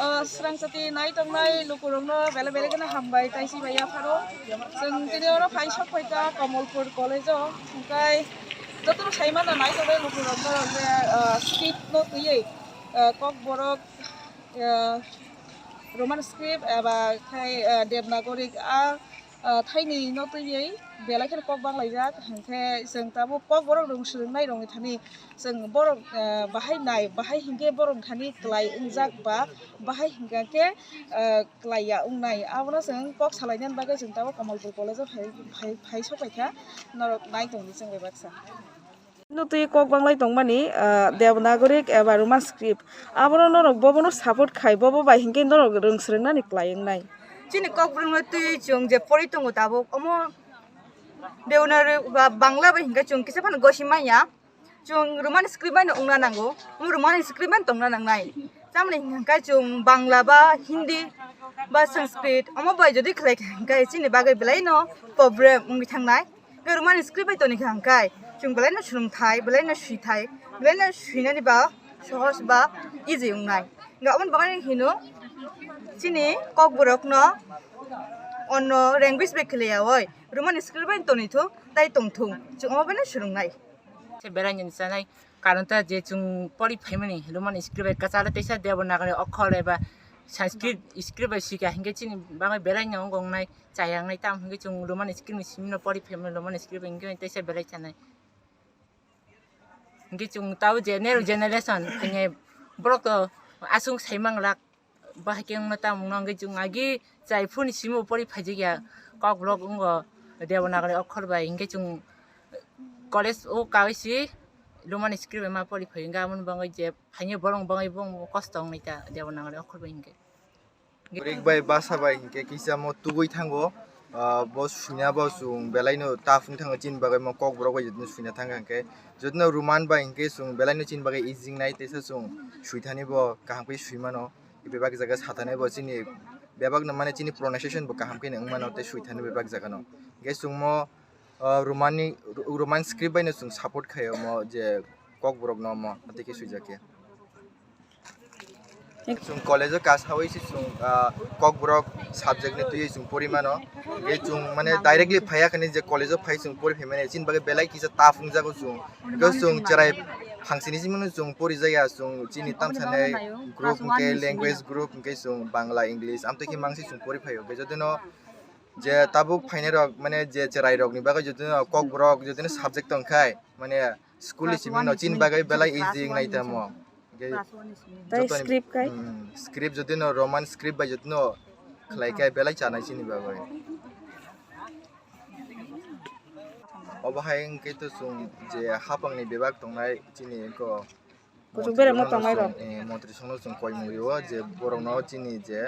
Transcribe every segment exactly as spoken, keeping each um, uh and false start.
Ah, srang sati nai tongnai lukurokno belai belai kheno hambai, taisi bai yapharo. Chwng tini oro phai sok phaikha Kamalpur College-o, hwnkhe jotono sai mano nai tongnai lukurokno je, ah, script-no twiwi, ah, Kokborok, ah, Roman script eba khai, ah, Devanagari a ah, thaini no twiwi belai kheno kok banglaijak, hwnkhe chwng tabuk Kokborok rwng swrwngnairokni thani chwng borok, ah, bahai nai, bahai hinkhe borok thani klai wngjak ba bahai hinkhe, ah, klaiya wngnai, abono chwng kok salainani bagwi chwng tabuk Kamalpur College-o phai, phai, phai sokphaikha, norok nai tongdi chwng bai baksa. No twi kok banglai tongmani, ah, Devanagari eba Roman script. Abono norok bobono support khai, bobo bai hinkhe norok rwng swrwngnani klai wngnai. Chini Kokborokno twi chwng je pori tongo tabuk, omo Devanagari ba Bangla bai hinkhe chwng kisa phano gosi manya. Chwng Roman script bai no wngna nango, omo Roman script bai tongna nangnai. Tamoni hinkhe chwng Bangla ba Hindi ba Sanskrit omo bai jodi khlai kha hinkhe chini bagwi belai no problem wngwi thangnai. Khe Roman script bai toni kha hwnkhe chwng belai no swrwngthai, belai no swithai, belai no swinani ba sohos ba easy wngnai. Hwnkhe aboni bagwi hino chini Kokborokno onno language bai khwlaiyawi Roman script bai toni thung tai tong thung, chwng omo bai no swrwngnai. Se belai no chanai karon ta je chwng pori phaimani Roman script bai kwcharo teisa Devanagari okhor eba Sanskrit script bai swikha hinkhe chini bagwi belai no wng wngnai. Chayang nai tam hwnkhe chwng Roman script ni simi no pori phaimani Roman script bai hinkhe teisa belai chanai. Hinkhe chwng tabo general generation hinkhe borok to aswk sai manglak, bahai khe wngma tam wngno hinkhe chwng agi chai phuru ni simi bo pori phaijakya Kokborok wngo Devanagari okhor bai hinkhe chwng college o kaui si Roman script bai ma pori phai hinkhe aboni bagwi je phaini borok bagwi bo kosto wngnai ta Devanagari okhor bai hinkhe. Greek bai basa bai hinkhe kisa mo tugui thango, ah, bo suina bo chwng belai no tough wng thango chini bagwi mo Kokborok bai jotono suina thang kha hinkhe jotono Roman bai hinkhe chwng belai no chini bagwi easy wngnai teisa chwng suithani bo kaham khe sui mano bebak jaga sathani bo chini bebak no mane chini pronunciation bo kaham khe wng mano tei suithani bebak jaga no hinkhe chwng mo, ah, Roman ni, Roman script bai no chwng support khai omo je Kokborok no omo tei khe suijak khe. Chwng college-o kasaui se chwng, ah, Kokborok subject-ni twiwi chwng pori mano. Tei chwng mane directly phaiya khani je college-o phai chwng pori phaimani chini bagwi belai kisa tough wngjago chwng. Tei chwng cherai phangsini simi chwng pori jaya chwng chini tamsanai group hwnkhe language group hwnkhe chwng Bangla, English amtwi khe mangsi chwng pori phaio. Tei jotino je tabuk phainairok mane je cherairokni bagwi jotino Kokborok jotino subject tongkhai mane school-ni simi no chini bagwi belai easy wngnai tamo. Tei jotoni, script kai? Hmm, script jodi no Roman script bai jodi no khlai khe belai chanai chini bagwi. Obo hai wngkhe to chwng je hapang ni bebak tongnai chini ko kuchuk berem no tongnai rok. Eh, montri song no chwng koi mui o je borok no chini je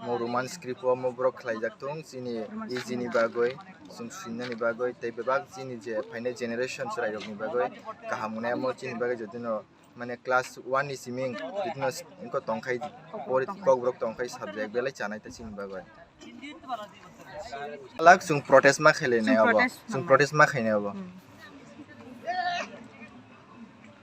mo Roman script o mo borok khlai jak thung chini easy ni bagwi chwng swinani bagwi tei bebak chini je phainai generation chwrai rok ni bagwi kaham wngnai mo chini bagwi jodi no mane class one ni siming bini no s-, wngkha tongkhai pori Kokborok tongkhai subject belai chanai ta chini bagwi. Alak chwng protest ma khailai nai abo. Chwng protest ma khainai abo. Hmm.